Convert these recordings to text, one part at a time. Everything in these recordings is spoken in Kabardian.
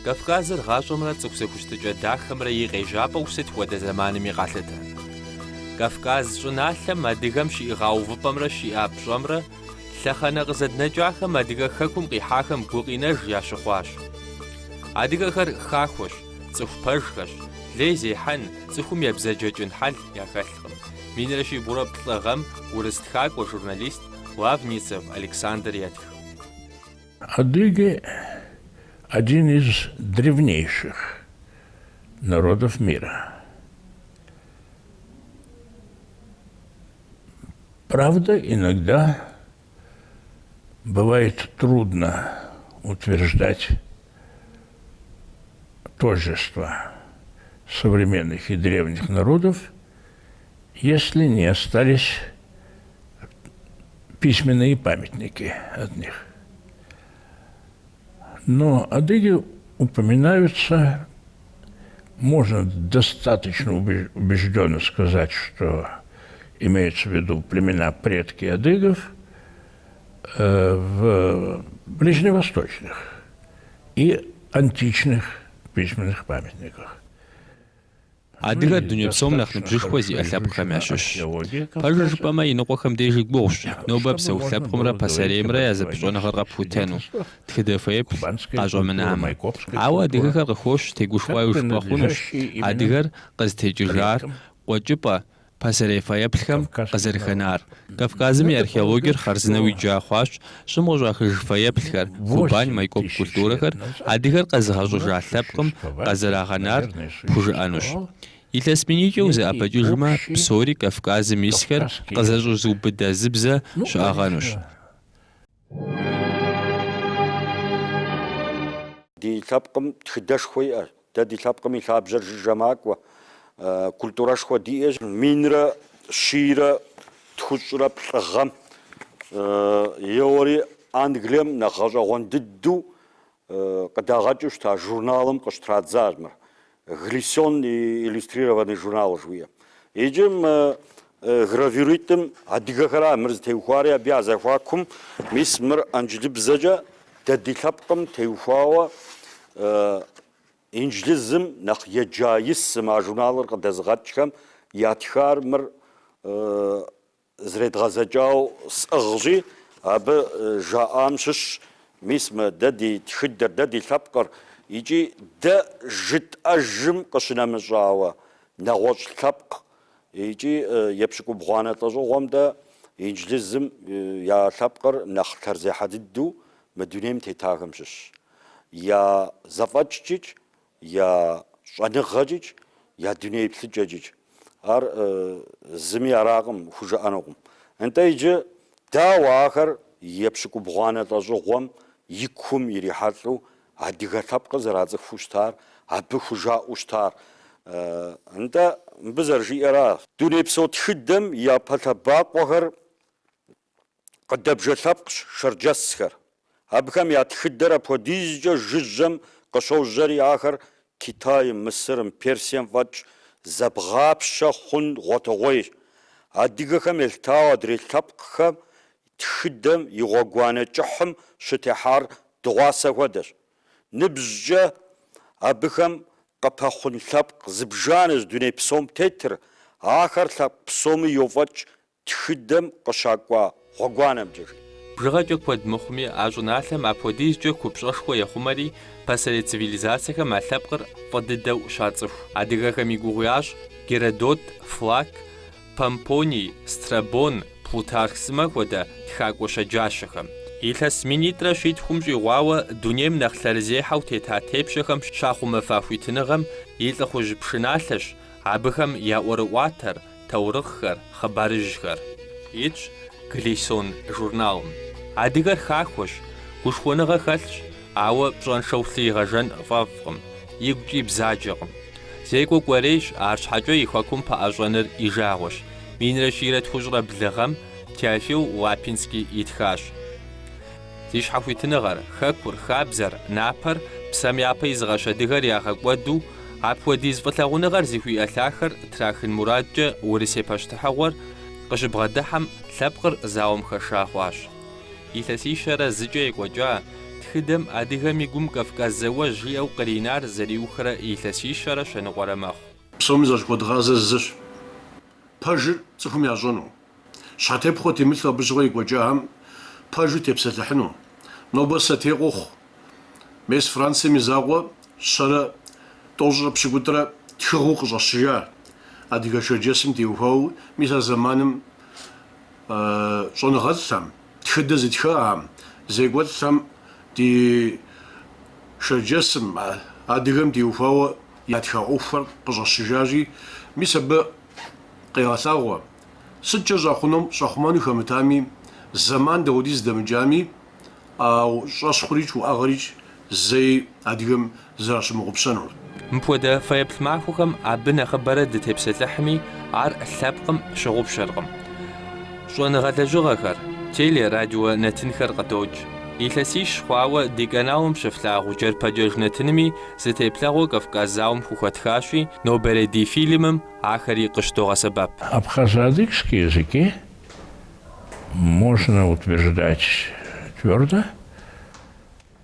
Кавказыр гъащӏэмрэ цӏыху зэхущытыкӏэ дахэмрэ и къежьапӏэу сыт хуэдэ зэманми къалъытэ. Кавказ щӏыналъэм адыгэм щиӏыгъа увыпӏэмрэ щиӏа пщӏэмрэ лъэхъэнэ къызэднэкӏахэм адыгэ хэкум къихьахэм гукъинэж ящыхъуащ. Адыгэхэр хахуэщ, цӏыху пэжхэщ, лей зехьэн, цӏыхум ебзэджэкӏын хьэл яхэлъкъым. Минрэ щибгъурэ плӏы гъэм урыс тхакӏуэ, журналист Лавницев Александр етх. Адыги один из древнейших народов мира. Правда, иногда бывает трудно утверждать тождество современных и древних народов, если не остались письменные памятники от них. Но адыги упоминаются, можно достаточно убежденно сказать, что имеются в виду племена предки адыгов в ближневосточных и античных письменных памятниках. Адыгэр дуней псом нэхъ ныбжьышхуэ зиӏэ лъэпкъхэм ящыщщ. Пэжыр жыпӏэмэ, иныкъуэхэм дежи гугъущ нобэ псэу лъэпкъымрэ пасэреймрэ я зэпыщӏэныгъэр къэпхутэну, тхыдэ фэеплъ къащӏэмынамэ. Ауэ адыгэхэр къыхощ, тегушхуауи жыпӏэ хъунущ, адыгэр къызытекӏыжар къуэкӏыпӏэ, пасэрей фэеплъхэм къызэрыхэнар. Кавказым и археологиер хъарзынэу иджа хъуащ, щӏым къыщӏахыж фэеплъхэр, Кубань, Майкоп культурэхэр адыгэр къэзыгъэщӏыжа лъэпкъым къазэрагъэнар пхужыӏэнущ. Илъэс минийкӏэ узэӏэбэкӏыжмэ, псори Кавказым исхэр къызэщӏэзыубыдэ зы бзэ щыӏэгъэнущ. Ди лъэпкъым тхыдэшхуэ иӏэщ. Дэ ди лъэпкъым и лъабжьэр жыжьэ макӏуэ. Культурэшхуэ диӏэщ. Минрэ щийрэ тхущӏрэ плӏы гъэм еуэри Англием нэхъ гъэщӏэгъуэн дыдэу къыдагъэкӏыу щыта журналым къыщытрадзащ мыр. Глиссон и иллюстрированный журнал жыхуиӏэм. Иджы мы гравюритӏым адыгэхэра мыр зытеухуари абы я зэхуакум мис мыр инджылыбзэкӏэ дэ ди лъэпкъым теухуауэ Инджылызым нэхъ еджа исым а журналыр къыдэзыгъэкӏхэм ятхар мыр Зредгъэзэкӏауэ сӏыгъщи, абы жаӏам щыщщ, мис мы дэ ди тхыдэр, дэ ди лъэпкъыр, икӏи дэ жытӏэжым къыщынэмыщӏауэ, нэгъуэщӏ лъэпкъ, икӏи епщыкӏубгъуанэ лӏэщӏыгъуэм дэ Инджылызым я лъэпкъыр нэхъ лъэрызехьэ дыдэу мы дунейм тетахэм щыщщ. Я зэфӏэкӏкӏикӏ, я щӏэныгъэкӏикӏ, я дуней еплъыкӏэкӏикӏ. Ар зыми аракъым хужыӏэнукъым. Нтӏэ иджы дауэ ахэр епщыкӏубгъуанэ лӏэщӏыгъуэм и кум ирихьэлӏэу адыгэ лъэпкъыр зэрацӏыхуу щытар, абы хужаӏэу щытар? Нтӏэ мыбы зэрыжиӏэра? Дунейпсо тхыдэм япэ лъэбакъуэхэр Къыдэбжэ лъэпкъщ шэрджэсхэр. Абыхэм я тхыдэр апхуэдизкӏэ жыжьэм къыщожьэри, ахэр Китайм, Мысырым, Персием фӏэкӏ зэбгъапщэ хъун гъуэтыгъуейщ. Адыгэхэм елъытауэ адрей лъэпкъхэм тхыдэм и гъуэгуанэ кӏыхьым щытехьар дыгъуасэ хуэдэщ. Ныбжькӏэ абыхэм къыпэхъун лъэпкъ зыбжанэщ дуней псом тетыр, ахэр лъэпкъ псоми йофӏэкӏ тхыдэм къыщакӏуа гъуэгуанэмкӏэ, жи. Бжыгъэкӏэ куэд мыхъуми, а щӏыналъэм апхуэдизкӏэ купщӏэшхуэ ехъумэри, пасэрей цивилизацэхэм а лъэпкъыр фӏы дыдэу щацӏыху. Адыгэхэм и гугъу ящӏ Геродот, Флакк, Помпоний, Страбон, Плутарх сымэ хуэдэ тхакӏуэ щэджащэхэм. Илъэс минитӏрэ щитхум щӏигъуауэ дунейм нэхъ лъэрызехьэу тета тепщэхэм щахъумэфа хуитыныгъэм и лӏыхъужь пшыналъэщ абыхэм я ӏуэрыӏуатэр, таурыхъхэр, хъыбарыжьхэр. Итщ Глиссон журналым. Адыгэр хахуэщ, гушхуэныгъэ хэлъщ, ауэ пщӏэншэу лъы игъэжэн фӏэфӏкъым, игукӏи бзаджэкъым. Зекӏуэ кӏуэрейщ, арщхьэкӏэ и хэкум пэӏэщӏэныр и жагъуэщ. Минрэ щийрэ тхущӏрэ блы гъэм Теофил Лапинский итхащ. Зи щхьэхуитыныгъэр, хэкур, хабзэр, напэр псэм япэ изыгъэщ адыгэр ягъэкӏуэду, апхуэдиз фӏылъагъуныгъэр зыхуиӏэ лъахэр трахын мурадкӏэ Урысей пащтыхьыгъуэр къыщыбгъэдыхьэм лъэпкъыр зауэм хэша хъуащ. Илъэсищэрэ зыкӏэ екӏуэкӏа, тхыдэм адыгэм и гум Кавказ зауэжь жиӏэу къринар зэриухрэ илъэсищэрэ щэныкъуэрэ мэхъу. Псоми защӏыхуэдгъазэр зыщ, пэжыр цӏыхум ящӏэну. Щхьэтепхъуэ темылъу абы щыгъуэ екӏуэкӏахэм пэжу тепсэлъыхьыну. Нобэ сэтей къохъу. Мес Францием и закъуэ щэрэ тӏощӏрэ пщыкӏутӏрэ тхыгъэу къыщӏэщыжа адыгэ Шэрджэсым теухуауэ мис а зэманым щӏэныгъэлӏхэм, тхыдэ зытхахэм, зекӏуэлӏхэм ди Шэрджэсым, адыгэм теухуауэ ятха ӏуэхухэр къыщӏэщыжащи, мис абы къегъэлъагъуэ. Сыткӏэ щӏэхъуну, щӏэхъумэну хэмытами, зэман дауэдиз дэмыкӏами, а щӏэщхъурикӏ, уӏэгъэрикӏ зэи адыгэм зэращымыгъупщэнур. Мыпхуэдэ фэеплъ махуэхэм абы нэхъыбэрэ дытепсэлъыхьми, ар лъэпкъым щыгъупщэркъым. Щӏэныгъэ лэжьыгъэхэр, теле-, радио нэтынхэр къыдокӏ. Илъэсищ хъуауэ ди каналым щыфлъагъу Джэрпэджэж нэтынми зы теплъэгъуэ Кавказ зауэм хухэтхащи, нобэрей ди фильмым ахэри къыщыдогъэсэбэп. Абхазо-адыгские языки можно утверждать твердо,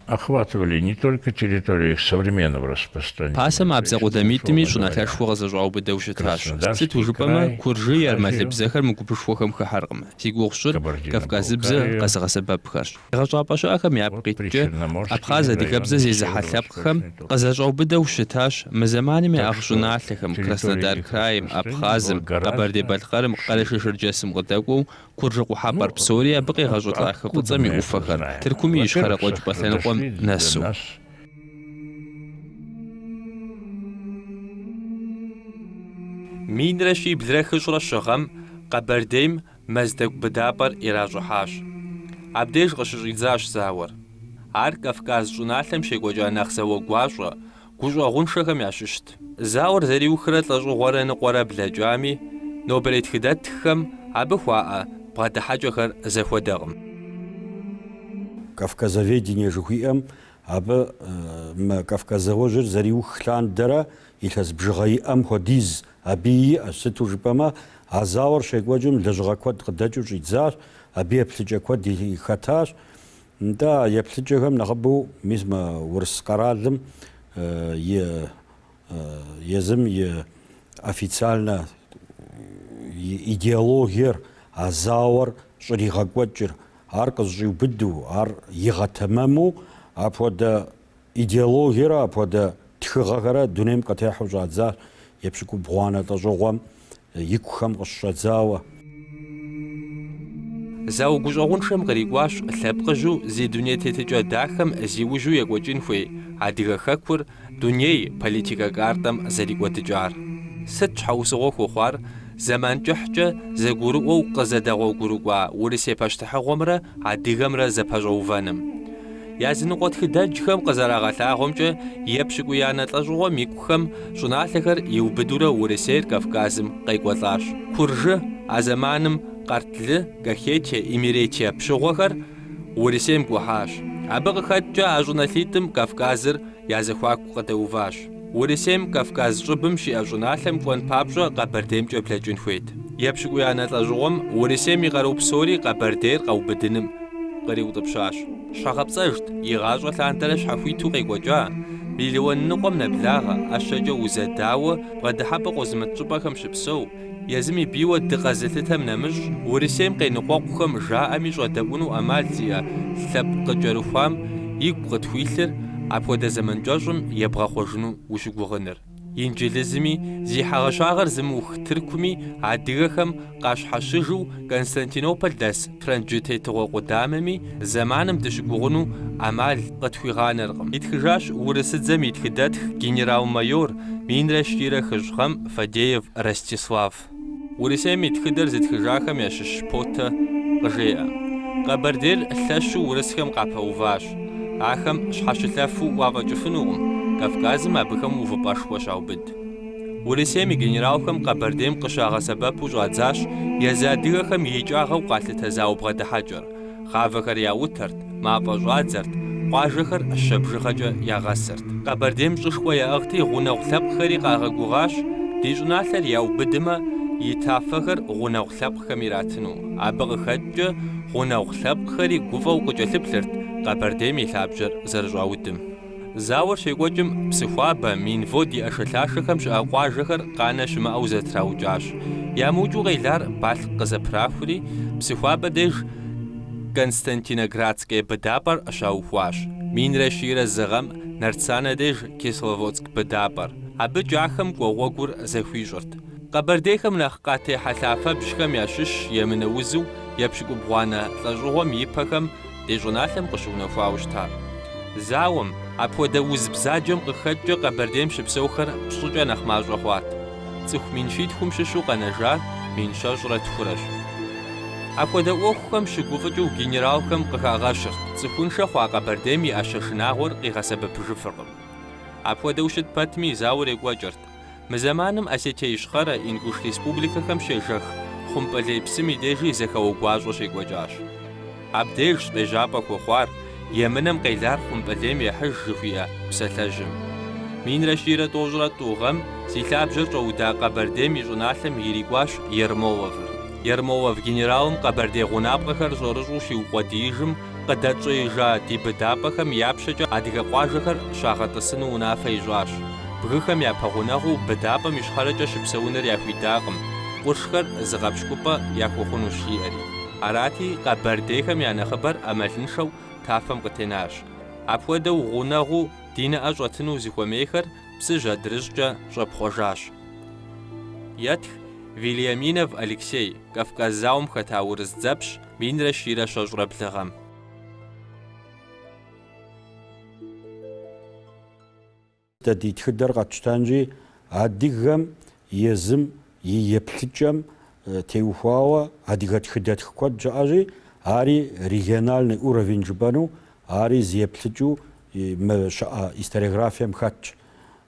охватывали не только территорию их современного распространения. Пасэм а бзэ къудамитӏми щӏыналъэшхуэ къызэщӏаубыдэу щытащ. Сыту жыпӏэмэ, куржы, ермэлы бзэхэр мы гупышхуэхэм хыхьэркъым. Зи гугъу сщӏыр кавказыбзэ къэзыгъэсэбэпхэрщ. Тегъэщӏапӏэ щыӏэхэм япкъ иткӏэ, абхъаз-адыгэбзэ зезыхьэ лъэпкъхэм къызэщӏаубыдэу щытащ мы зэманым яӏыгъ щӏыналъэхэм, Краснодар крайм, Абхъазым, Къэбэрдей-Балъкъэрым, Къэрэшей-Шэрджэсым къыдэкӏуэу, Куржы къухьэпӏэр псори абы къегъэщӏылӏа хы Фӏыцӏэм и ӏуфэхэр, Тыркум и ищхъэрэ-къуэкӏыпӏэ лъэныкъуэм нэсу. Минрэ щиблрэ хыщӏрэ щы гъэм Къэбэрдейм Мэздэгу быдапӏэр иращӏыхьащ. Абдеж къыщыщӏидзащ зауэр. Ар Кавказ щӏыналъэм щекӏуэкӏа нэхъ зауэ гуащӏэ, гущӏэгъуншэхэм ящыщт. Зауэр зэриухрэ лӏэщӏыгъуэрэ ныкъуэрэ блэкӏами, нобэрей тхыдэтххэм абы хуаӏэ бгъэдыхьэкӏэхэр зэхуэдэкъым. Кавказоведение жыхуиӏэм абы мы Кавказ зауэжьыр зэриух лъандэрэ илъэс бжыгъэ иӏэм хуэдиз Абыи иӏэщ, сыту жыпӏэмэ, а зауэр щекӏуэкӏым лэжьыгъэ куэд къыдэкӏыу щӏидзащ, абы еплъыкӏэ куэд хэтащ. Нтӏэ, а еплъыкӏэхэм нэхъыбэу мис мы урыс къэралым и езым и официальнэ идеологиер, а зауэр щӏригъэкӏуэкӏыр, ар къызэщӏиубыдэу, ар игъэтэмэму апхуэдэ Идеологиерэ апхуэдэ тхыгъэхэрэ дунейм къытехьэу щӏадзащ епщыкӏубгъуанэ лӏэщӏыгъуэм икухэм къыщыщӏэдзауэ. Зауэ гущӏэгъуншэм кърикӏуащ лъэпкъыжьу зи дуней тетыкӏэ дахэм зиужьу екӏуэкӏын хуей Адыгэ Хэкур дуней политикэ картэм зэрикӏуэдыкӏар. Сыт щхьэусыгъуэ хуэхъуар зэман кӏыхькӏэ зэгурыӏуэу къызэдэгъуэгурыкӏуа Урысей пащтыхьыгъуэмрэ адыгэмрэ зэпэщӏэувэным? Языныкъуэ тхыдэджхэм къызэрагъэлъагъуэмкӏэ, епщыкӏуиянэ лӏэщӏыгъуэм икухэм щӏыналъэхэр иубыдурэ Урысейр Кавказым къекӏуэлӏащ. Куржы, а зэманым Къартлы, Кахетие, Имеретие пщыгъуэхэр Урысейм гухьащ. Абы къыхэкӏкӏэ а щӏыналъитӏым Кавказыр я зэхуаку къыдэуващ. Урысейм Кавказ щӏыбым щиӏэ щӏыналъэм кӏуэн папщӏэ Къэбэрдеймкӏэ блэкӏын хуейт. Епщыкӏуиянэ лӏэщӏыгъуэм Урысейм и къару псори Къэбэрдейр къэубыдыным къриутӏыпщащ. Щхьэгъэпцӏэжт игъащӏэ лъандэрэ щхьэхуиту къекӏуэкӏа, мелуан ныкъуэм нэблагъэ ӏэщэкӏэ узэдауэ бгъэдыхьэпӏэ къозымыт щӏыпӏэхэм щыпсэу, езым и бийуэ дыкъэзылъытэм нэмыщӏ, Урысейм къеныкъуэкъухэм жаӏэми щӏэдэӏуну ӏэмал зиӏэ лъэпкъ къыкӏэрыхуам игу къытхуилъыр апхуэдэ зэман кӏэщӏым ебгъэхъуэжыну ущыгугъыныр. Инджылызми, зи хьэгъэщагъэр зымыух Тыркуми адыгэхэм къащхьэщыжу Константинополь дэс франджы тетыгъуэ къудамэми зэманым дыщыгугъыну ӏэмал къытхуигъанэркъым, итхыжащ урысыдзэм и тхыдэтх генерал-майор минрэ щийрэ хыщӏ гъэм Фадеев Ростислав. Урысейм и тхыдэр зытхыжахэм ящыщ Потто къыжеӏэ. Къэбэрдейр лъэщу урысхэм къапэуващ. Ахэм щхьэщылъэфу уафӏэкӏыфынукъым, Кавказым абыхэм увыпӏэшхуэ щаубыд. Урысейм и генералхэм Къэбэрдейм къыщагъэсэбэпу щӏадзащ езы адыгэхэм икӏагъэу къалъытэ зауэ бгъэдыхьэкӏэр. Гъавэхэр яутэрт, мафӏэ щӏадзэрт, къуажэхэр щэ бжыгъэкӏэ ягъэсырт. Къэбэрдейм щӏышхуэ яӏыгъти, гъунэгъу лъэпкъхэри къагъэгугъащ, ди щӏыналъэр яубыдмэ, и тафэхэр гъунэгъу лъэпкъхэм иратыну. Абы къыхэкӏкӏэ гъунэгъу лъэпкъхэри гуфӏэу къыкӏэлъыплъырт. Къэбэрдейм и лъабжьэр зэрыщӏаудым. Зауэр щекӏуэкӏым Псыхуабэ, Минвод и ӏэшэлъашэхэм щыӏэ къуажэхэр къанэ щымыӏэу зэтраукӏащ. Ямыукӏыу къелар Балъкъ къызэпрахури, Псыхуабэ деж Константиноградское быдапӏэр щаухуащ. Минрэ щийрэ зы гъэм Нартсанэ деж Кисловодск быдапӏэр. Абы Кӏахэм кӏуэ гъуэгур зэхуищӏырт. Къэбэрдейхэм нэхъ къатехьэлъа фэбжьхэм ящыщщ емынэ узу епщыкӏубгъуанэ лӏэщӏыгъуэм и пэхэм ди щӏыналъэм къыщыунэхуауэ щытар. Зауэм, апхуэдэ уз бзаджэм къыхэкӏкӏэ Къэбэрдейм щыпсэухэр пщӏыкӏэ нэхъ мащӏэ хъуат. Цӏыху 700 000 щыщу къэнэжар 122 000-рэщ. Апхуэдэ ӏуэхухэм щыгуфӏыкӏыу генералхэм къыхагъэщырт, цӏыхуншэ хъуа Къэбэрдейм и ӏэщэ шынагъуэр къигъэсэбэпыжыфыркъым. Апхуэдэу щыт пэтми, зауэр екӏуэкӏырт. Мы зэманым Осетие Ищхъэрэ, Ингуш республикэхэм щежэх Хъумпӏэлей псым и дежи зэхэуэ гуащӏэ щекӏуэкӏащ. Абдежщ къежьапӏэ хуэхъуар Емынэм къелар хъумпӏэлейм ехьыж жыхуиӏэ псалъэжьым. Минрэ щийрэ тӏощӏрэ тӏу гъэм зи лъабжьэр щӏэуда Къэбэрдейм и щӏыналъэм ирикӏуащ Ермоловыр. Ермолов генералым Къэбэрдей гъунапкъэхэр щӏэрыщӏэу щиукъуэдиижым къыдэтщӏеижа ди быдапӏэхэм я пщэкӏэ адыгэ къуажэхэр щагъэтӏысыну унафэ ищӏащ. Бгыхэм я пэгъунэгъуу быдапӏэм ищхъэрэкӏэ щыпсэуныр яхуидакъым, къуршхэр зыгъэпщкӏупӏэ яхуэхъунущ, жиӏэри. Арати, къэбэрдейхэм я нэхъыбэр ӏэмалыншэу тафэм къытенащ. Апхуэдэу гъунэгъуу ди нэӏэ щӏэтыну зыхуэмейхэр Псыжь адрыщӏкӏэ щӏэпхъуэжащ. Етх Вельяминов Алексей, Кавказ зауэм хэта урыс дзэпщ минрэ щийрэ щэщӏрэ блы гъэм. Дэ ди тхыдэр къэтщтэнщи, адыгэм езым и еплъыкӏэм теухуауэ адыгэ тхыдэтх куэд щыӏэщи, ари региональный уровень жыпӏэну, ари зы еплъыкӏэу мы щыӏэ историографием хэтщ.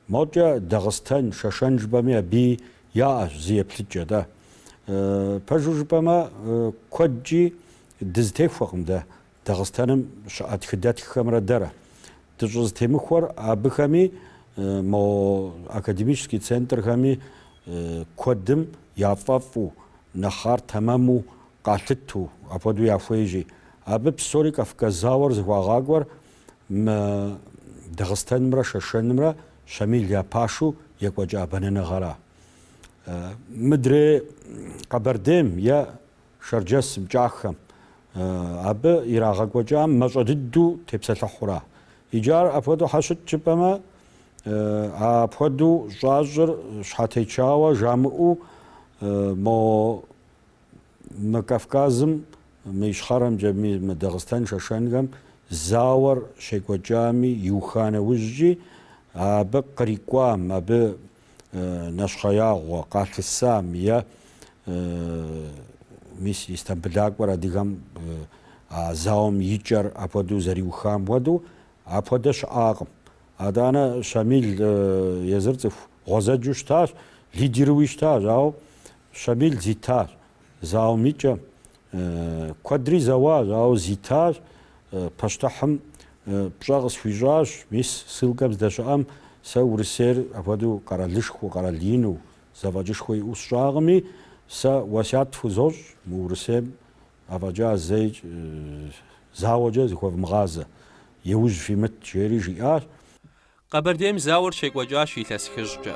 Мокӏэ Дагъыстэн, Шэшэн жыпӏэми абыи яӏэщ зы еплъыкӏэ, дэ. Пэжу жыпӏэмэ, куэдкӏи дызэтехуэкъым дэ Дагъыстэным щыӏэ тхыдэтххэмрэ дэрэ. Дыщӏызэтемыхуэр абыхэми, мо академический центрхэми куэдым яфӏэфӏу, нэхъ ар тэмэму къалъыту, апхуэдэу яхуейщи. Абы псори Кавказ зауэр зыхуагъакӏуэр мы Дагъыстэнымрэ Шэшэнымрэ Щамил я пашэу екӏуэкӏа бэнэныгъэра. Мыдрей Къэбэрдейм е Шэрджэсым, Кӏахэм. Абы ирагъэкӏуэкӏам мащӏэ дыдэу тепсэлъыхьура. Иджы ар апхуэдэу щхьэ щыт жыпӏэмэ, апхуэдэу щӏащӏыр щхьэтечауэ жамыӏэу мо мы Кавказым, мы Ищхъэрэмкӏэ, мы Дагъыстэн, Шэшэнхэм зауэр щекӏуэкӏами, иуха нэужькӏи, абы кърикӏуам, абы нэщхъеягъуэ къалъысам е мис Истамбылакӏуэр адыгэм а зауэм и кӏэр апхуэдэу зэриухам хуэдэу, апхуэдэ щыӏакъым. Атӏанэ Щамил езыр цӏыху гъуэзэджэу щытащ, лидеруи щытащ, ауэ Щамил зитащ зауэм и кӏэм. Куэдри зэуащ, ауэ зитащ, пащтыхьым пщӏэ къысхуищӏащ, мис ссылкэм здэщыӏэм сэ Урысейр апхуэдэу къэралышхуэу, къэрал ину, зэфӏэкӏышхуэ иӏэу сщӏакъыми, сэ уэсят фхузощӏ мы Урысейм афӏэкӏа зэи зауэкӏэ зыхуэвмыгъазэ, иужь фимыт, жери жиӏащ. Къэбэрдейм зауэр щекӏуэкӏащ илъэс хыщӏкӏэ.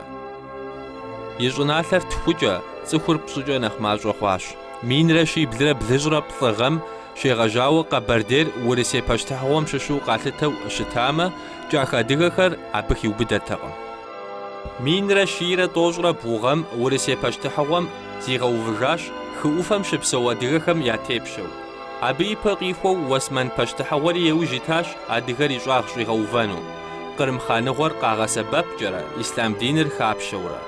И щӏыналъэр тхукӏэ, цӏыхур пщӏыкӏэ нэхъ мащӏэ хъуащ. Минрэ щиблрэ блыщӏрэ плӏы гъэм щегъэжьауэ Къэбэрдейр Урысей пащтыхьыгъуэм щыщу къалъытэу щытамэ, кӏахэ адыгэхэр абы хиубыдэртэкъым. Минрэ щийрэ тӏощӏрэ бгъу гъэм Урысей пащтыхьыгъуэм зигъэувыжащ хы ӏуфэм щыпсэу адыгэхэм я тепщэу. Абы ипэ къихуэу Уэсмэн пащтыхьыгъуэри яужь итащ адыгэр и щӏагъ щӏигъэувэну, Кърым хъаныгъуэр къагъэсэбэпкӏэрэ, ислъам диныр хапщэурэ.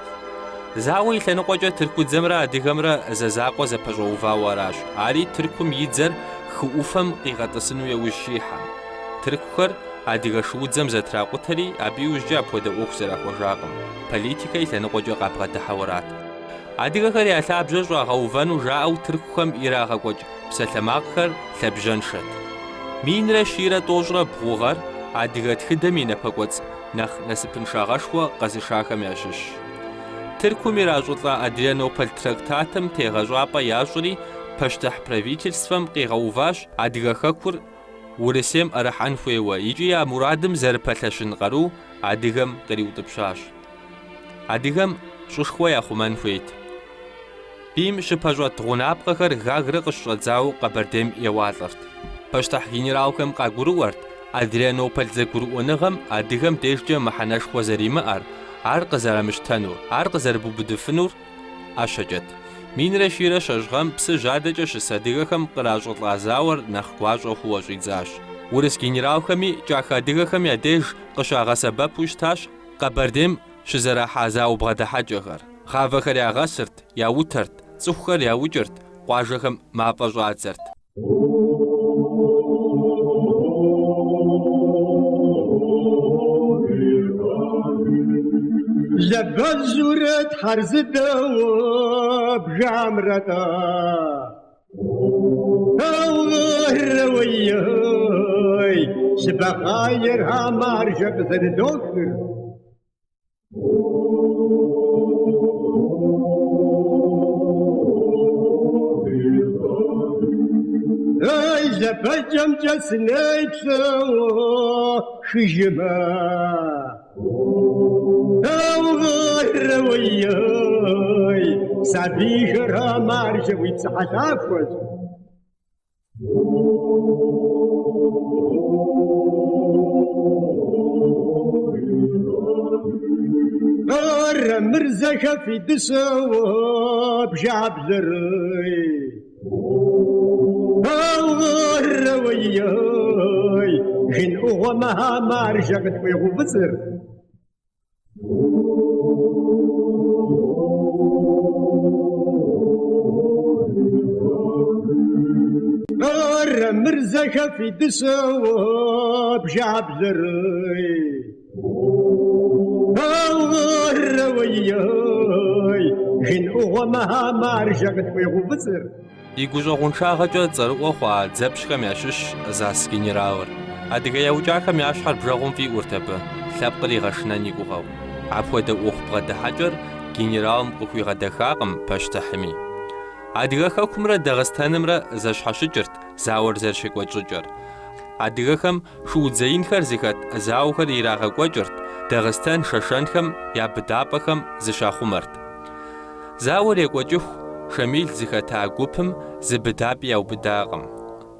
Зауэ и лъэныкъуэкӏэ тыркудзэмрэ адыгэмрэ зэ закъуэ зэпэщӏэувауэ аращ, ари Тыркум и дзэр хы ӏуфэм къигъэтӏысыну яужь щихьэм. Тыркухэр адыгэ шуудзэм зэтракъутэри, абы иужькӏэ апхуэдэ ӏуэху зэрахуэжакъым, политикэ и лъэныкъуэкӏэ къабгъэдыхьэу арат. Адыгэхэр я лъабжьэ щӏагъэувэну жаӏэу тыркухэм ирагъэкӏуэкӏ псалъэмакъхэр лъабжьэншэт. Минрэ щийрэ тӏощӏрэ бгъу гъэр адыгэ тхыдэм и напэкӏуэцӏ нэхъ насыпыншагъэшхуэ къэзышахэм ящыщщ. Тыркум иращӏылӏа Адрианополь трактатым тегъэщӏапӏэ ящӏри, пащтыхь правительствэм къигъэуващ адыгэ хэкур. Урысейм ӏэрыхьэн хуейуэ икӏи а мурадым зэрыпэлъэщын къару адыгэм къриутӏыпщащ. Адыгэм щӏышхуэ яхъумэн хуейт. Бийм щыпэщӏэт гъунапкъэхэр Гагрэ къыщыщӏэдзауэ Къэбэрдейм еуалӏэрт. Пащтыхь генералхэм къагурыӏуэрт Адрианополь зэгурыӏуэныгъэм адыгэм дежкӏэ мыхьэнэшхуэ зэримыӏэр, ар къызэрамыщтэнур, ар къызэрыбубыдыфынур ӏэщэкӏэт. Минрэ щийрэ щэщӏ гъэм Псыжь адэкӏэ щыс адыгэхэм къращӏылӏа зауэр нэхъ гуащӏэ хъууэ щӏидзащ. Урыс генералхэми кӏахэ адыгэхэм я деж къыщагъэсэбэпу щытащ Къэбэрдейм щызэрахьа зауэ бгъэдыхьэкӏэхэр. Гъавэхэр ягъэсырт, яутэрт, цӏыхухэр яукӏырт, къуажэхэм мафӏэ щӏадзэрт. Лабэжьурэ Тхьэр зыдэу бжамрэ-тӏэ. Ауэрэ-уей, сыбэкъаер а маржэ къызэрыдохыр. Эй, Лабэкӏэмкӏэ сынеплъэу хыжьымэ. Ауэрэ-уей, сабийхэр а маржэ уи псыхьэлъахуэщ. Къарэмырзэхэ фи дыщэу бжаблэр. Ауэрэ-уей, жин ӏугъуэмэ а маржэ къытхуегъуфӏыцӏыр. Къарэмырзэхэ фи дыщэу бжаблэр. Ауэрэ-уей, жин ӏугъуэмэ а маржэ къытхуегъуфӏыцӏыр. И гущӏэгъуншагъэкӏэ цӏэрыӏуэ хъуа дзэпщхэм ящыщщ Засс генералыр. Адыгэ яукӏахэм я щхьэр бжэгъум фӏиӏурт абы, лъэпкъыр игъэшынэн и гугъэу. Апхуэдэ ӏуэху бгъэдыхьэкӏэр генералым къыхуигъэдэхакъым пащтыхьми. Адыгэ хэкумрэ Дагъыстэнымрэ зэщхьэщыкӏырт зауэр зэрыщекӏуэкӏ щӏыкӏэр. Адыгэхэм шуудзэ инхэр зыхэт зауэхэр ирагъэкӏуэкӏырт, дагъыстэн шэшэнхэм я быдапӏэхэм зыщахъумэрт. Зауэр екӏуэкӏыху, Шамил зыхэта гупым зы быдапӏи яубыдакъым.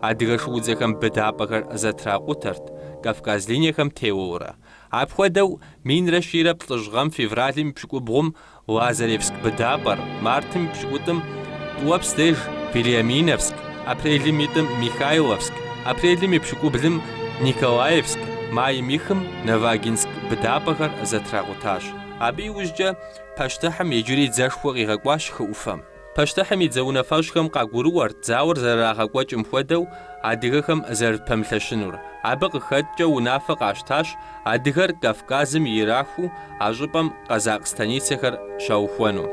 Адыгэ шуудзэхэм быдапӏэхэр зэтракъутэрт, Кавказ линиехэм теуэурэ. Апхуэдэу, минрэ щийрэ плӏыщӏ гъэм февралым и пщыкӏубгъум Лазаревск быдапӏэр, мартым и пщыкӏутӏым Тӏуапс деж Вельяминовск, апрелым и тӏым Михайловск, апрелым и пщыкӏублым Николаевск, майм и хым Навагинск быдапӏэхэр зэтракъутащ. Абы иужькӏэ Пащтыхьым иджыри дзэшхуэ къигъэкӏуащ хы ӏуфэм. Пащтыхьым и дзэ унафэщӏхэм къагурыӏуэрт зауэр зэрырагъэкӏуэкӏым хуэдэу адыгэхэм зэрыпэмылъэщынур. Абы къыхэкӏкӏэ унафэ къащтащ адыгэр Кавказым ирахуу а щӏыпӏэм къэзакъ станицэхэр щаухуэну.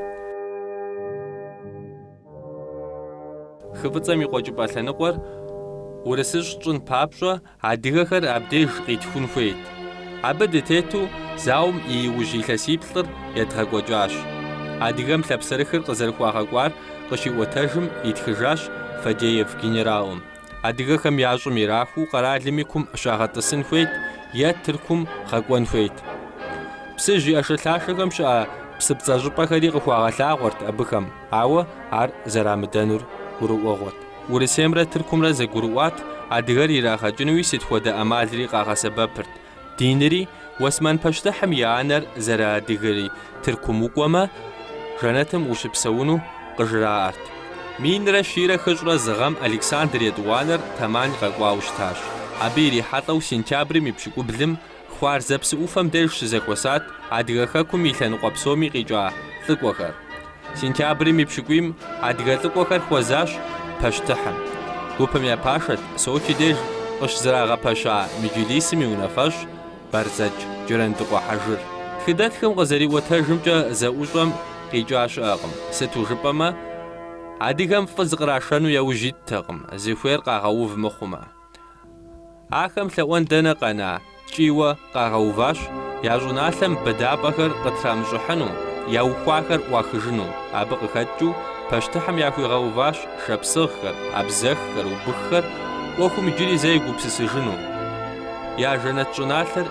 Хы Фӏыцӏэм и къуэкӏыпӏэ лъэныкъуэр урысыщӏ тщӏын папщӏэ Адыгэхэр абдеж къитхун хуейт. Абы дытету зауэм и иужь илъэсиплӏыр едгъэкӏуэкӏащ. Адыгэм лъапсэрыхыр къызэрыхуагъэкӏуар къыщиӏуэтэжым итхыжащ Фадеев генералым. Адыгэхэм я щӏым ирахуу къэралым и кум щагъэтӏысын хуейт е Тыркум гъэкӏуэн хуейт. Псыжь и ӏэшэлъашэхэм щыӏэ псыпцӏэ щӏыпӏэхэри къыхуагъэлъагъуэрт абыхэм, ауэ ар зэрамыдэнур гурыӏуэгъуэт. Урысеймрэ Тыркумрэ зэгурыӏуат, адыгэр ирагъэкӏынуи сыт хуэдэ ӏэмалри къагъэсэбэпырт. Динри, Уэсмэн пащтыхьым и анэр зэрыадыгэри, Тыркум укӏуэмэ, жэнэтым ущыпсэуну къыжраӏэрт. Минрэ щийрэ хыщӏрэ зы гъэм Александр Етӏуанэр Тамань къэкӏуауэ щытащ. Абы ирихьэлӏэу сентябрым и пщыкӏублым Хуарзэ псы ӏуфэм деж щызэхуэсат Адыгэ Хэкум и лъэныкъуэ псоми къикӏа лӏыкӏуэхэр. Сентябрым и пщыкӏуийм адыгэ лӏыкӏуэхэр хуэзащ пащтыхьым. Гупым я пашэт Сочи деж къыщызэрагъэпэща меджлисым и унафэщӏ Бэрзэдж Джырандыкъуэ Хьэжыр. Тхыдэтхым къызэриӏуэтэжымкӏэ, зэӏущӏэм къикӏа щыӏэкъым. Сыту жыпӏэмэ, адыгэм фӏы зыкърашэну яужь иттэкъым, зыхуейр къагъэув мыхъумэ. Ахэм лъэӏуэн дэнэ къэна, ткӏийуэ къагъэуващ я щӏыналъэм быдапӏэхэр къытрамыщӏыхьыну, яухуахэр ӏуахыжыну. Абы къыхэкӏыу пащтыхьым яхуигъэуващ шапсыгъхэр, абзэххэр, убыххэр. ӏуэхум иджыри зэ егупсысыжыну. Я жэнэт щӏыналъэр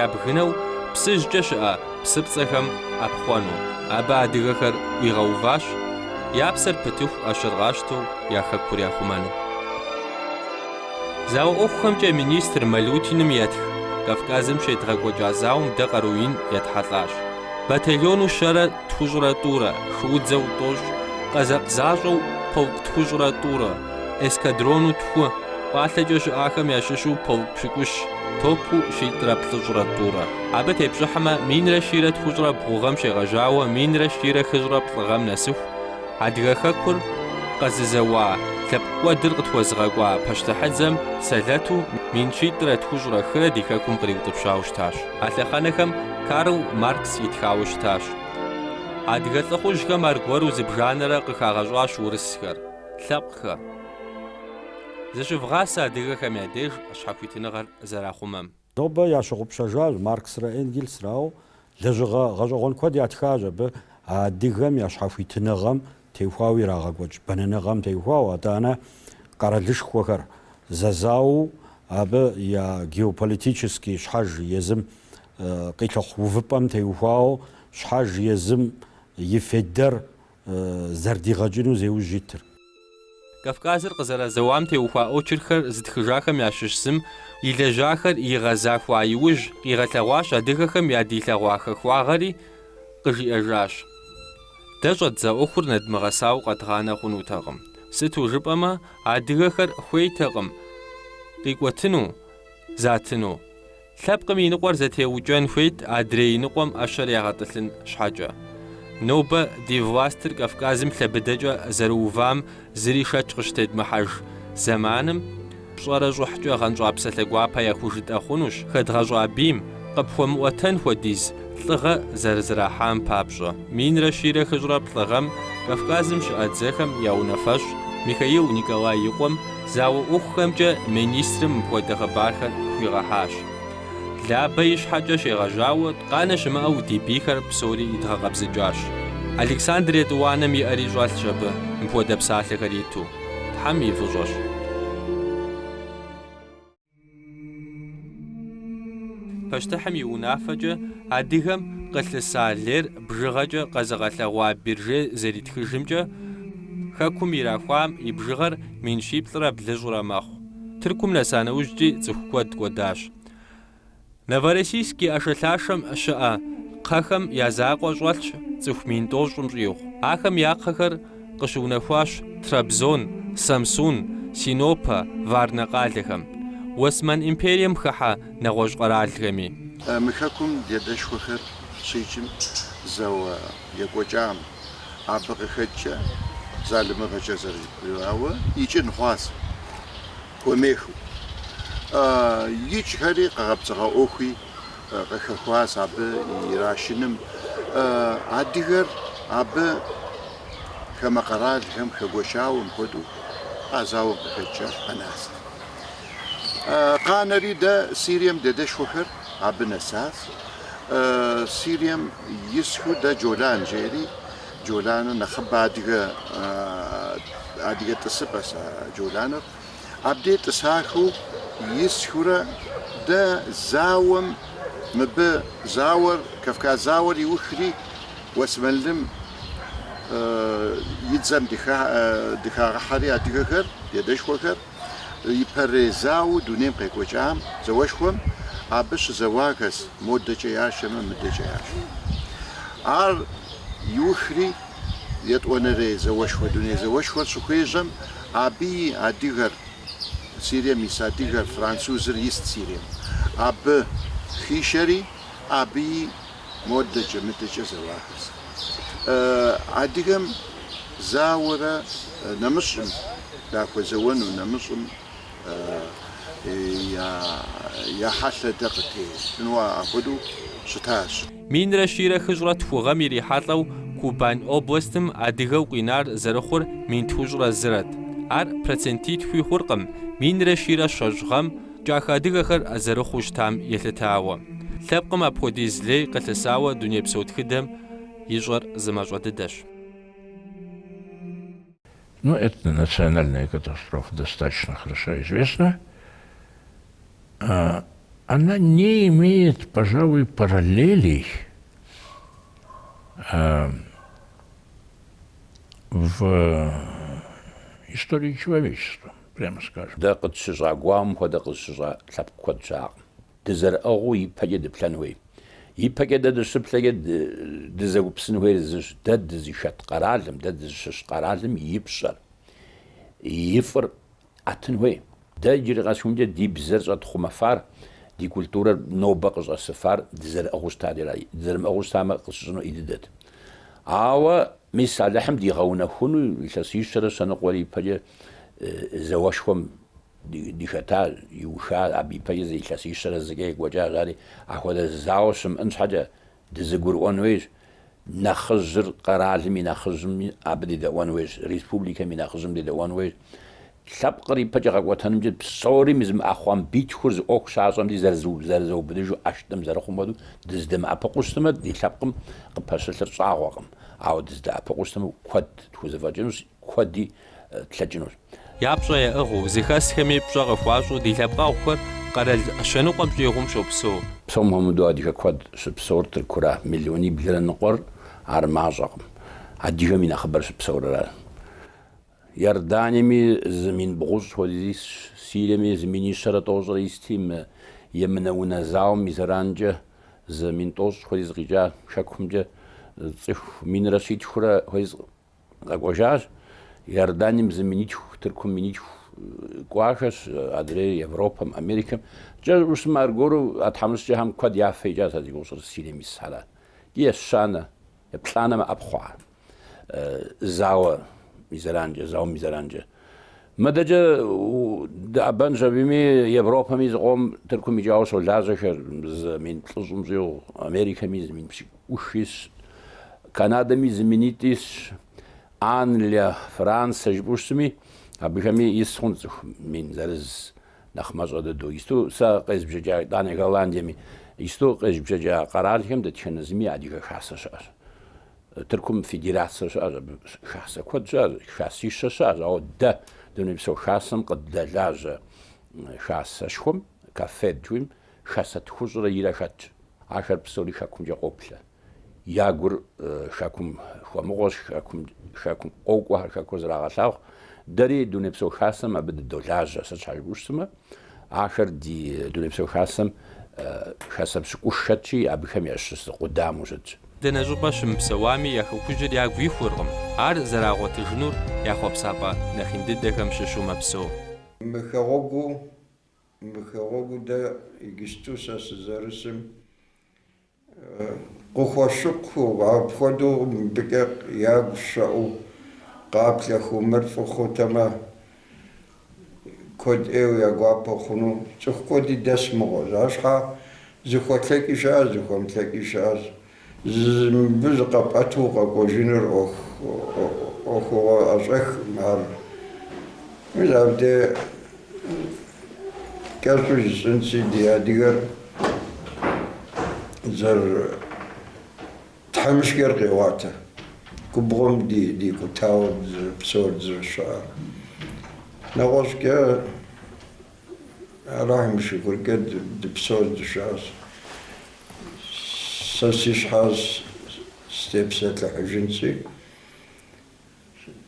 ябгынэу Псыжькӏэ щыӏэ псыпцӏэхэм ӏэпхъуэну. Абы адыгэхэр ӏуигъэуващ, я псэр пытыху ӏэщэр къащтэу я хэкур яхъумэну. Зауэ ӏуэхухэмкӏэ министр Малютиным етх, Кавказым щедгъэкӏуэкӏа зауэм дэ къару ин етхьэлӏащ. Батальону щэрэ тхущӏрэ тӏурэ, шуудзэу тӏощӏ, къэзакъ защӏэу полк тхущӏрэ тӏурэ, эскадрону тху, пӏалъэкӏэ щыӏахэм ящыщу полк пщыкӏущ, топу щитӏрэ плӏыщӏрэ тӏурэ. Абы тепщӏыхьмэ, минрэ щийрэ тхущӏрэ бгъу гъэм щегъэжьауэ минрэ щийрэ хыщӏрэ плӏы гъэм нэсыху, Адыгэ хэкур къэзызэуа лъэпкъкӏуэдыр къытхуэзыгъэкӏуа пащтыхьыдзэм сэлэту мин щитӏрэ тхущӏрэ хырэ ди хэкум къриутӏыпщауэ щытащ. А лъэхъэнэхэм Карл Маркс итхауэ щытащ. Адыгэ лӏыхъужьхэм аргуэру зыбжанэрэ къыхагъэщӏащ урысхэр, лъэпкъхэр. Зыщывгъасэ адыгэхэм я деж щхьэхуитыныгъэр зэрахъумэм. Нобэ ящыгъупщэжащ Марксрэ Энгельсрэ, ауэ лэжьыгъэ гъэщӏэгъуэн куэд ятхащ абы адыгэм я щхьэхуитыныгъэм теухуауэ ирагъэкӏуэкӏ бэнэныгъэм теухуауэ, атӏанэ къэралышхуэхэр зэзауэу абы я геополитический щхьэж езым къилъыхъу увыпӏэм теухуауэ щхьэж езым и фейдэр зэрыдигъэкӏыну зеужь итыр. Кавказыр къызэразэуам теухуа очеркхэр зытхыжахэм ящыщ зым илэжьахэр игъэзахуа иужь къигъэлъэгъуащ адыгэхэм ядилъэгъуа хахуагъэри къыжиӏэжащ. Дэ щӏэддза ӏуэхур нэдмыгъэсауэ къэдгъанэ хъунутэкъым. Сыту жыпӏэмэ, адыгэхэр хуейтэкъым къикӏуэтыну, затыну. Лъэпкъым и ныкъуэр зэтеукӏэн хуейт адрей и ныкъуэм ӏэщэр ягъэтӏылъын щхьэкӏэ. Нобэ ди властыр Кавказым лъэ быдэкӏэ зэрыувам зыри шэч къыщытедмыхьэж зэманым, пщӏэрэ щӏыхькӏэ гъэнщӏа псалъэ гуапэ яхужытӏэ хъунущ хэдгъэщӏа бийм къыпхуэмыӏуэтэн хуэдиз лӏыгъэ зэрызэрахьам папщӏэ. Минрэ щийрэ хыщӏрэ плӏы гъэм Кавказым щыӏэ дзэхэм я унафэщӏ Михаил Николай и къуэм зауэ ӏуэхухэмкӏэ министрым мыпхуэдэ хъыбархэр хуигъэхьащ. Лабэ ищхьэкӏэ щегъэжьауэ къанэ щымыӏэу ди бийхэр псори идгъэкъэбзыкӏащ. Александр Етӏуанэм и ӏэри щӏэлъщ абы, мыпхуэдэ псалъэхэр иту. Тхьэм и фӏыщӏэщ. Пащтыхьым и унафэкӏэ адыгэм къылъыса лейр бжыгъэкӏэ къэзыгъэлъэгъуа Берже зэритхыжымкӏэ, хэкум ирахуам и бжыгъэр 1700 блыщӏрэ мэхъу. Тыркум нэса нэужькӏи цӏыху куэд кӏуэдащ. Новороссийск и ӏэшэлъашэм щыӏэ кхъэхэм я закъуэ щӏэлъщ цӏыху 10 000 щӏигъу. Ахэм я кхъэхэр къыщыунэхуащ Трабзон, Самсун, Синопэ, Варнэ къалэхэм, Уэсмэн империем хыхьэ нэгъуэщӏ къэралхэми. Мы хэкум ди адэшхуэхэр щикӏым зауэ екӏуэкӏам, абы къыхэкӏкӏэ залымыгъэкӏэ зэрыжыпӏауэ икӏын хъуащ, хуэмейхэу. Икӏхэри къэгъэпцӏэгъэ ӏуэхуи къыхэхуащ абы ирашыным. Адыгэр абы хамэ къэралхэм хэгуэшауэ мыпхуэдэу а зауэм къыхэкӏкӏэ къэнащ. Къанэри дэ Сирием ди адэшхуэхэр абы нэсащ. Сирием исху дэ Джолан жери, Джоланыр нэхъыбэ адыгэ адыгэ тӏысыпӏэщ а Джоланыр. Абдей тӏысахэу исхурэ дэ зауэм мыбы зауэр, Кавказ зауэр иухри, Уэсмэнлым и дзэм дыхагъэхьэри адыгэхэр, ди адэшхуэхэр, ипэрей зауэу дунейм къекӏуэкӏам, зауэшхуэм, абы щызэуахэщ, модэкӏэ яшэмэ, мыдэкӏэ яшэ. Ар иухри, етӏуанэрей зауэшхуэ, дуней зауэшхуэр щыхуежьэм, Абыи адыгэр, Сирием ис адыгэр, французыр ист Сирием. Абы хишэри, абыи модэкӏэ, мыдэкӏэ зэуахэщ. Адыгэм зауэрэ нэмыщӏым дахуэзэуэну, нэмыщӏым я хьэлъэ дэ къытетыну апхуэдэу щытащ. Минрэ щийрэ хыщӏрэ тху гъэм ирихьэлӏэу Кубань областым адыгэу къинар зэрыхъур 1001 зырэт. Ар процентитхуи хъуркъым, минрэ щийрэ щэщӏ гъэм кӏахэ адыгэхэр зэрыхъуу щытам елъытауэ. Лъэпкъым апхуэдиз лей къылъысауэ дунейпсо тхыдэм ищӏэр зымащӏэ дыдэщ. Ну, это национальная катастрофа достаточно хорошо известна. Она не имеет, пожалуй, параллелей в истории человечества, прямо скажем. Дэ къытщыщӏа гуауэм хуэдэ къызыщыщӏа лъэпкъ куэд щыӏэкъым. Дызэрыӏыгъыу ипэкӏэ дыплъэн хуей. Ипэкӏэ дэ дыщыплъэкӏэ дызэгупсын хуейр зыщ, дэ дызыхэт къэралым, дэ дызыщыщ къэралым и пщӏэр, и фӏыр ӏэтын хуей. Дэ иджыри къэсхункӏэ ди бзэр щӏэтхъумэфар, ди культурэр нобэ къыщӏэсыфар дызэрыӏыгъыу щытадера, дызэрымыӏыгъыу щытамэ къытщыщӏыну ӏей дыдэт. Ауэ мис Алыхьым дигъэунэхуну илъэсищэрэ щэ ныкъуэрэ ипэкӏэ зауэшхуэм дыхэта, иуха, абы ипэкӏэ зы илъэсищэрэ зыкӏэ екӏуэкӏащ, ари апхуэдэ зауэ щымыӏэн щхьэкӏэ дызэгурыӏуэн хуейщ. Нэхъыжьыр къэралым и нэхъыжьым абы дедэӏуэн хуейщ, республикэм и нэхъыжьым дедэӏуэн хуейщ. Лъэпкъыр ипэкӏэ гъэкӏуэтэнымкӏэ псори мис мы ӏэхъуамбитхур зы ӏуэху щащӏэм ди зэрызэубыдыжу ӏэштӏым зэрыхъум хуэдэу дызэдэмыӏэпыкъуу щытмэ, ди лъэпкъым къыпэщылъыр щӏагъуэкъым. Ауэ дызэдэӏэпыкъуу щытмэ, куэд тхузэфӏэкӏынущ, куэди тлъэкӏынущ. Я пщӏэ яӏыгъыу, зыхэсхэми пщӏэ къыхуащӏу ди лъэпкъэгъухэр къэрал щэныкъуэм щӏигъум щопсэу. Псом хуэмыдэу адыгэ куэд щыпсэур Тыркура, миллиониблрэ ныкъуэр ар мащӏэкъым. Адыгэм и нэхъыбэр щыпсэур ара. Иорданиеми зы 1000 хуэдиз исщ, Сириеми зы минищэрэ тӏощӏрэ исти, мы емынэ унэ зауэм и зэранкӏэ зы 10 000 хуэдиз къикӏа хэкумкӏэ цӏыху минрэ щитхурэ хуэдиз къэкӏуэжащ. Иорданием зы минитху, Тыркум минитху кӏуахэщ, адрей Европэм, Америкэм. Кӏэщӏу щытмэ, аргуэру а тхьэмыщкӏэхэм куэд я фэ икӏащ а зи гугъу сщӏыр Сирием исхэр. Ещанэ, еплӏанэ мэӏэпхъуэ зауэ и зэранкӏэ, зауэм и зэранкӏэ. Мыдэкӏэ дыӏэбэнщ абыми, Европэми зыкъом Тыркум икӏауэ щолажьэхэр, зы 10 000 щӏигъу, Америкэми зы 70 000 исщ, Канадэми зы минитӏ исщ, Англия, Францэ жыпӏэу щытми, абыхэми ис хъун цӏыху мин зырыз нэхъ мащӏэ дыдэу. Исту сэ къезбжэкӏа, итӏанэ Голландиеми, исту къезбжэкӏа къэралхэм дэтхэнэ зыми адыгэ хасэ щыӏэщ. Тыркум федерацэ щыӏэщ, абы хасэ куэд щыӏэщ, хасищэ щыӏэщ, ауэ дэ Дунейпсо Хасэм къыддэлажьэ хасэшхуэм, КАФФЕД жыхуиӏэм, хасэ тхущӏрэ ирэ хэтщ. Ахэр псори хэкумкӏэ къоплъэ. Я гур хэкум хуэмыгъуэщ, хэкум, хэкум къокӏуэхэр, хэкур зрагъэлъагъу. Дэри Дунейпсо Хасэм абы дыдолажьэ, сыт щхьэ жыпӏэу щытмэ, Ахэр ди Дунейпсо Хасэм хасэ пщыкӏух хэтщи, абыхэм ящыщ зы къудамэу щытщ. Дэнэ щӏыпӏэ щымыпсэуами, я хэкужьыр ягу ихуркъым, ар зэрагъуэтыжынур я хъуэпсапӏэ нэхъ ин дыдэхэм щыщу мэпсэу. Мы хэгъуэгуу, мы хэгъуэгуу дэ иджысту сэ сызэрысым Къыхуэщыкъуу, апхуэдэу мыбыкӏэ ягу щэӏуу къаплъэхэу мыр фӏы хъутэмэ, куэд ӏейуэ я гуапэ хъуну. Цӏыху куэди дэс мыгъуэщ. Арщхьа зыхуэлъэкӏи щыӏэщ, зыхуэмылъэкӏи щыӏэщ. Мыбы зыкъэпӏэту укъэкӏуэжыныр ӏуэхугъуэ ӏэщӏэхкъым ар. Мис абдей Кӏэщӏу жысӏэнщи, ди адыгэр зэрытхьэмыщкӏэр къеӏуатэ. Губгъуэм дикӏутауэ дызэрыпсэур дызэрыщыӏэр. Нэгъуэщӏкӏэ Алыхьым и шыкуркӏэ дыпсэу дыщыӏэщ. Сэ си щхьэ сытепсэлъыхьыжынщи,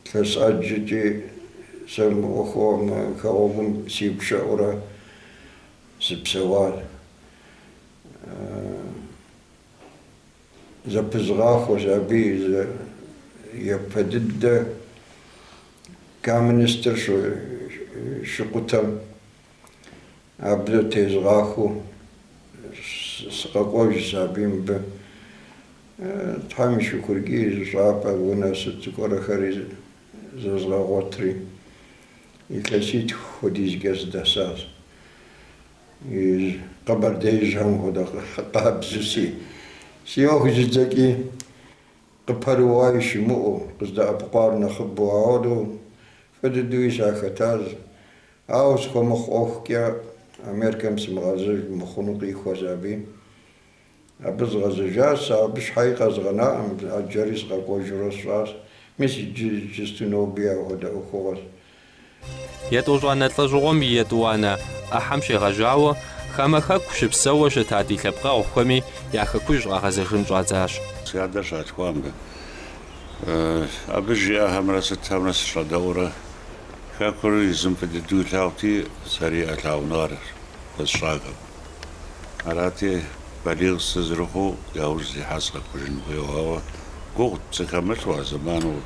Илъэс ӏэджэкӏи сэ мы ӏуэхугъуэм, мы хэгъуэгум сигу щэӏурэ сыпсэуар. Зэпызгъахуэщ абы япэ дыдэ коммунистыр щыкъутэм абы тезгъахуэу сыкъэкӏуэжщ аби мыбы. Тхьэм и шыкуркӏи щӏапӏэ унэ сыт зыгуэрхэри зэзгъэгъуэтри, илъэситху хуэдизкӏэ сыдэсащ. Къэбэрдеижьхэм хуэдэ къабзэу си ӏуэху зыдзэкӏи къыпэрыуаи щымыӏэу, къыздэӏэпыкъуар нэхъыбэу, ауэдэу фӏы дыдэуи сахэтащ. Ауэ схуэмыхъу ӏуэхукӏэ Америкэм сымыгъэзэж мыхъуну къихуэщ аби. Абы згъэзэжащ, сэ абы щхьэи къэзгъэнаӏым, ӏэджэри сыкъэкӏуэжурэ сщӏащ. Мис иджы иджысту ноби апхуэдэ ӏуэхугъуэщ. Етӏощӏанэ лӏэщӏыгъуэм и етӏуанэ ӏыхьэм щегъэжьауэ, хамэ хэку щыпсэууэ щыта ди лъэпкъэгъухэми я хэкужь къагъэзэжын щӏадзащ. Си адэр щалъхуа мыбы. Абы жиӏэхэмрэ сытхэмрэ сыщӏэдэӏуурэ хэкур езым фӏы дыдэу илъагъути, сэри а лъагъуныгъэр хуэсщӏа хэкум. Арати, балигъ сызэрыхъуу яужь сихьа сыкъэкӏуэжын хуейуэ, ауэ гугъут пцӏы хэмылъу а зэману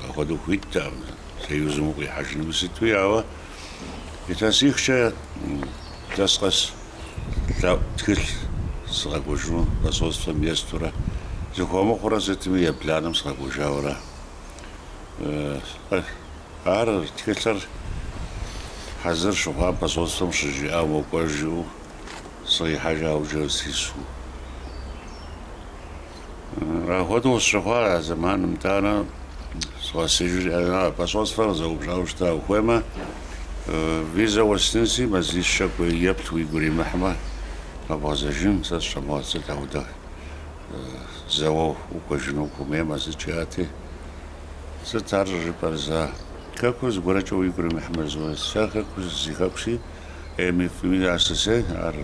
апхуэдэу хуиттэкъым Союзым укъихьэжынуи сытуи, ауэ илъэсихкӏэ илъэс къэс лъэӏу тхылъ сыкъэкӏуэжыну посольствэм естурэ, зыхуэмыхъурэ сытми ебланэм сыкъэкӏуэжауэра. Ар тхылъыр хьэзыр щыхъуам посольствэм щыжиӏам уокӏуэж жиӏэу сыкъихьэжауэ жэ сису. Апхуэдэу къысщыхъуа а зэманым итӏанэ сыкъэсыжри, посольствэр къызэупщӏауэ щыта, ухуеймэ, визэ уэстынси, мазищкӏэ кӏуэи еплъ уигу иримыхьмэ, къэбгъэзэжын, сэ сщӏэмыгъуэт сыт апхуэдэ зэуэ укӏуэжыну ухуэмеймэ, сыт жиӏати, сыт ар щӏыжыпӏэр зэ? Хэкур зыгуэркӏэ уигу иримыхьмэ, зыгуэр, сэ хэкур си хэкущи, ӏейми фӏыми ар сысей, ар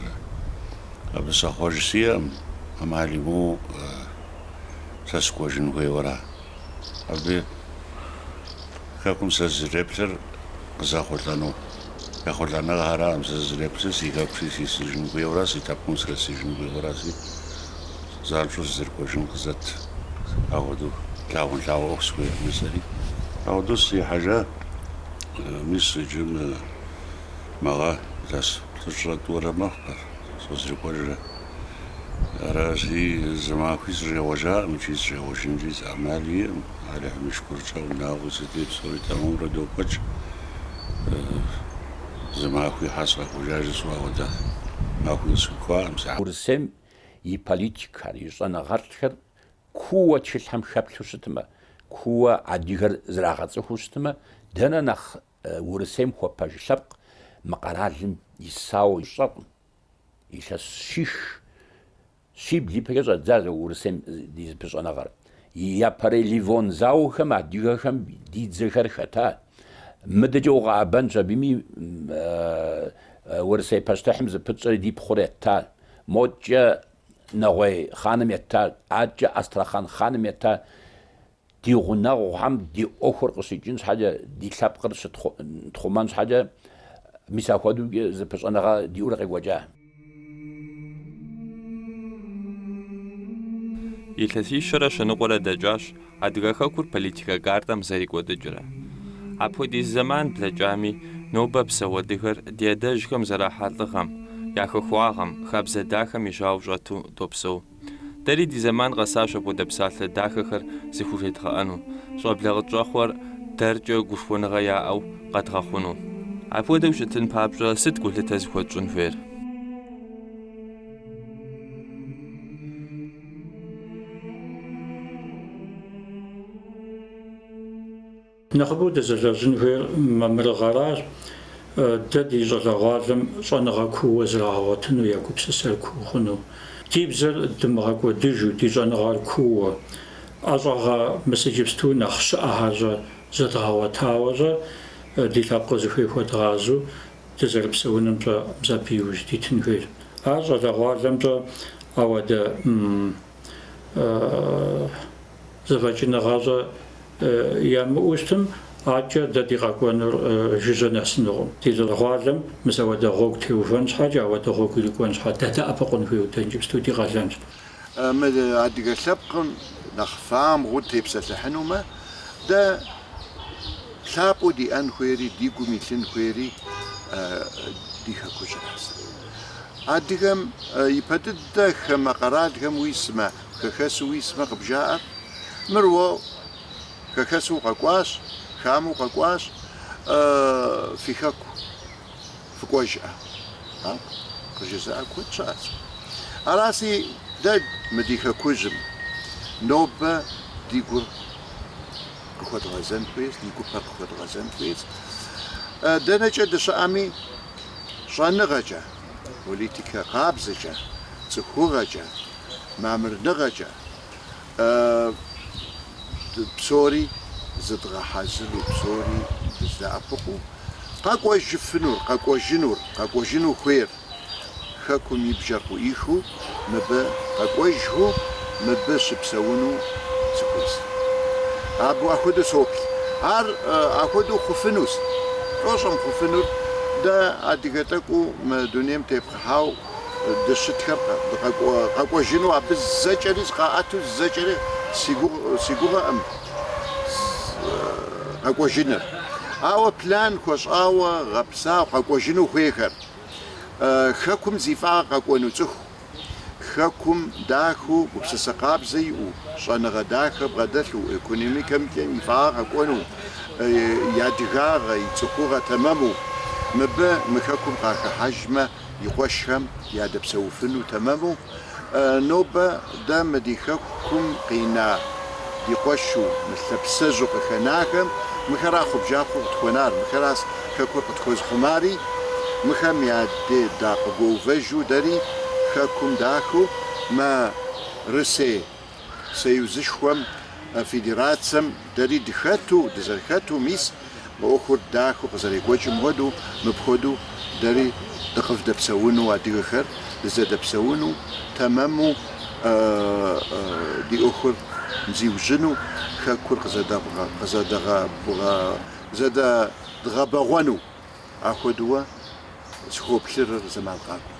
абы сэхъуэж сиӏэкъым, ӏэмал имыӏэу сэ сыкӏуэжын хуейуэра. Абы хэкум сэ сызэреплъыр къызэхъулӏэну ехъулӏэныгъэракъым сэ сызэреплъыр, си хэкущи сисыжын хуейуэра, си лъэпкъым сыхэсыжын хуейуэраси, занщӏэу сызэрыкӏуэжын къызэт. Апхуэдэу лъагъунлъагъу ӏуэху сыхуейкъым жысӏэри. Апхуэдэу сихьэжа, мис иджы мы Мы гъэ илъэс плӏыщӏрэ тӏурэ мэхъу сыкъызэрыкӏуэжрэ. Аращи, зы махуи сыщӏегъуэжакъым икӏи сыщӏегъуэжынкӏи зы ӏэмал иӏэкъым. Алыхьым и шыкуркӏэ унагъуи сыти псори тэмэмурэ докӏуэкӏ. Зы махуи хьэ сыкъэкӏуэжа жысӏэу апхуэдэ махуи къысхуихуакъым. Урысейм и политикхэр, и щӏэныгъэлӏхэр кууэ тхылъхэм хэплъу щытмэ, кууэ адыгэр зрагъэцӏыхуу щытмэ, дэнэ нэхъ Урысейм хуэпэж лъэпкъ мы къэралым исауэ ищӏэркъым. Илъэс щих, щибл ипэкӏэ щӏэддзащ Урысейм ди зыпыщӏэныгъэр. Япэрей Ливон зауэхэм адыгэхэм ди дзэхэр хэта. Мыдэкӏэ укъэӏэбэнщ абыми Урысей пащтыхьым зыпытщӏэри ди пхъур етта. Модкӏэ Нэгъуей хъаным етта, адэкӏэ Астрэхъан хъаным етта. Ди гъунэгъухэм ди ӏуэхур къыщикӏын щхьэкӏэ, ди лъэпкъыр щытхъумэн щхьэкӏэ, мис апхуэдэу зыпыщӏэныгъэ диӏэурэ къекӏуэкӏа. Илъэсищэрэ щэныкъуэрэ дэкӏащ Адыгэ Хэкур политикэ картэм зэрикӏуэдыкӏрэ. Апхуэдиз зэман блэкӏами, нобэ псэу адыгэр ди адэжьхэм зэрахьа лӏыгъэм, я хахуагъэм, хабзэ дахэм и жьауэ щӏэту допсэу. Дэри ди зэман къэсащ апхуэдэ псалъэ дахэхэр зыхужедгъэӏэну, щӏэблэ къытщӏэхъуэр дэркӏэ гушхуэныгъэ яӏэу къэдгъэхъуну. Апхуэдэу щытын папщӏэ сыт гулъытэ зыхуэтщӏын хуейр? Нэхъыбэу дызэлэжьын хуейр мамырыгъэращ, дэ ди щӏалэгъуалэм щӏэныгъэ кууэ зрагъэгъуэтыну, я гупсысэр куу хъуну. Ди бзэр дымыгъэкӏуэдыжу, ди щӏэныгъэр кууэ, ӏэщӏагъэ мыс иджыпсту нэхъ щыӏэхэр-щэ зэдгъэгъуэтауэ-щэ ди лъэпкъыр зыхуей хуэдгъазэу дызэрыпсэунымкӏэ мис абы иужь дитын хуейщ. Ар щӏалэгъуалэмкӏэ ауэдэ зэфӏэкӏыныгъэщӏэ ямыӏэу щытым, адэкӏэ дэ ди къэкӏуэнур жыжьэ нэсынукъым. Ди щӏалэгъуалэм мис ауэдэ гъуэгу теувэн щхьэкӏэ, ауэдэ гъуэгу ирикӏуэн щхьэ дадэӏэпыкъун хуейуэ дэ иджыпсту ди къалэнщ. Мы адыгэ лъэпкъым нэхъ фамгъуу тепсэлъыхьынумэ, дэ лъапӏэу диӏэн хуейри, ди гум илъын хуейри ди хэкужьращ. Адыгэм ипэ дыдэ хамэ къэралхэм уисмэ, хэхэсу уисмэ къыбжаӏэр, мыр уэ хэхэсу укъэкӏуащ, хамэу укъэкӏуащ, фи хэку фыкӏуэжӏэ. Ар къыжызыӏэ куэд щыӏэщ. Аращи, дэ мы ди хэкужьым нобэ ди гур къыхуэдгъэзэн хуейщ, ди гупэр къыхуэдгъэзэн хуейщ. Дэнэкӏэ дыщыӏэми, щӏэныгъэкӏэ, политикэ къабзэкӏэ, цӏыхугъэкӏэ, мамырныгъэкӏэ псори. зыдгъэхьэзыру псори дыздэӏэпыкъуу къэкӏуэжыфынур, къэкӏуэжынур, къэкӏуэжыну хуейр Хэкум и бжэр къыӏуихыу мыбы къэкӏуэжхэу мыбы щыпсэуну сыхуейщ. Абы ахуэдэу соплъ. Ар ахуэдэу хъуфынущ. Лӏо щӏэмыхъуфынур дэ адыгэ тӏэкӏуу мы дунейм тепхъыхьау дыщытхэр къэкӏуэжыну абы зэкӏэри зыкъаӏэту зэкӏэри си гугъэкъым къэкӏуэжыныр. Ауэ план хуэщӏауэ гъэпсауэ къэкӏуэжыну хуейхэр. Хэкум зи фӏагъ къэкӏуэну цӏыху, хэкум дахэу гупсысэ къабзэ иӏэу, щӏэныгъэ дахэ бгъэдэлъу, экономикэмкӏэ и фӏагъ къэкӏуэну, и адыгагъэ, и цӏыхугъэ тэмэму, мыбы мы хэкум къахыхьэжмэ, и къуэшхэм ядэпсэуфыну тэмэму, Нобэ дэ мы ди хэкум къина ди къуэшу, мы лъапсэжьу къыхэнахэм, мыхэра хъубжапхъэу къытхуэнар, мыхэращ хэкур къытхуэзыхъумари, мыхэм я де дакъыгуэувэжу дэри хэкум дахэу мы Рысей Союзышхуэм, Федерацэм дэри дыхэту, дызэрыхэту, мис, Мы ӏуэхур дахэу къызэрекӏуэкӏым хуэдэу, мыпхуэдэу дэри дыкъывдэпсэуну адыгэхэр дызэдэпсэуну, тэмэму ди ӏуэхур зиужьыну, хэкур къызэдэдгъэбэгъуэну ахуэдууэ сыхуоплъырыр зэман къакӏуэм.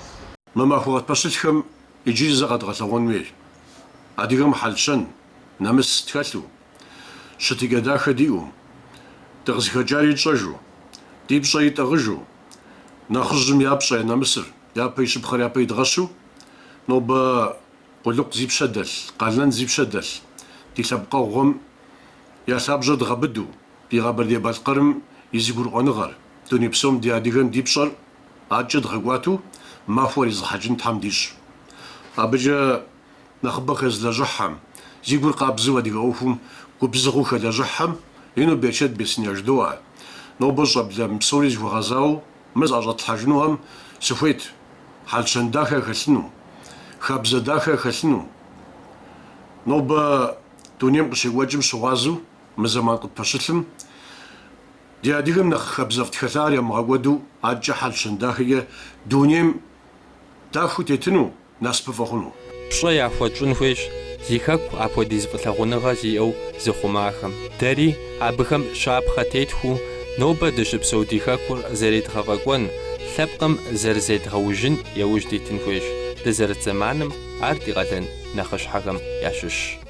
Мы махуэ къытпэщылъхэм иджыри зэ къэдгъэлъэгъуэн хуейщ адыгэм хьэл-щэн, нэмыс тхэлъу, Щытыкӏэ дахэ диӏэу, дыкъызыхэкӏари тщӏэжу, ди пщӏэри тӏыгъыжу, нэхъыжьым я пщӏэ, я нэмысыр, япэ ищыпхъэр япэ идгъэщу, нобэ къулыкъу зи пщэ дэлъ, къалэн зи пщэ дэлъ, ди лъэпкъэгъухэм я лъабжьэр дгъэбыдэу, ди Къэбэрдей-Балъкъэрым и зэгурыӏуэныгъэр, дуней псом ди адыгэм ди пщӏэр адэкӏэ дгъэкӏуатэу махуэр езыхьэкӏын Тхьэм дищӏ. Абыкӏэ Нэхъыбэ хэзылэжьыхьхэм, зи гур къабзэу адыгэ ӏуэхум губзыгъэу хэлэжьыхьхэм ину берычэт бесын яжыдоӏэ. Нобэ щӏэблэм псори зыхуэгъэзауэ мыр зыӏэщӏэтлъхьэжынухэм сыхуейт хьэл-щэн дахэ яхэлъыну, хабзэ дахэ яхэлъыну. Нобэ дунейм къыщекӏуэкӏым щыгъуазэу мы зэман къытпэщылъым ди адыгэм нэхъ хабзэфӏ тхэлъар ямыгъэкӏуэду адэкӏэ хьэл-щэн дахэкӏэ дунейм дахэу тетыну, насыпыфӏэ хъуну. Пщӏэ яхуэтщӏын хуейщ зи хэку апхуэдиз фӏылъагъуныгъэ зиӏэу зыхъумахэм. Дэри абыхэм щапхъэ тетхыу нобэ дыщыпсэу ди хэкур зэредгъэфӏэкӏуэн, лъэпкъым зэрызедгъэужьын яужь дитын хуейщ. Дызэрыт зэманым ар ди къалэн нэхъыщхьэхэм ящыщщ.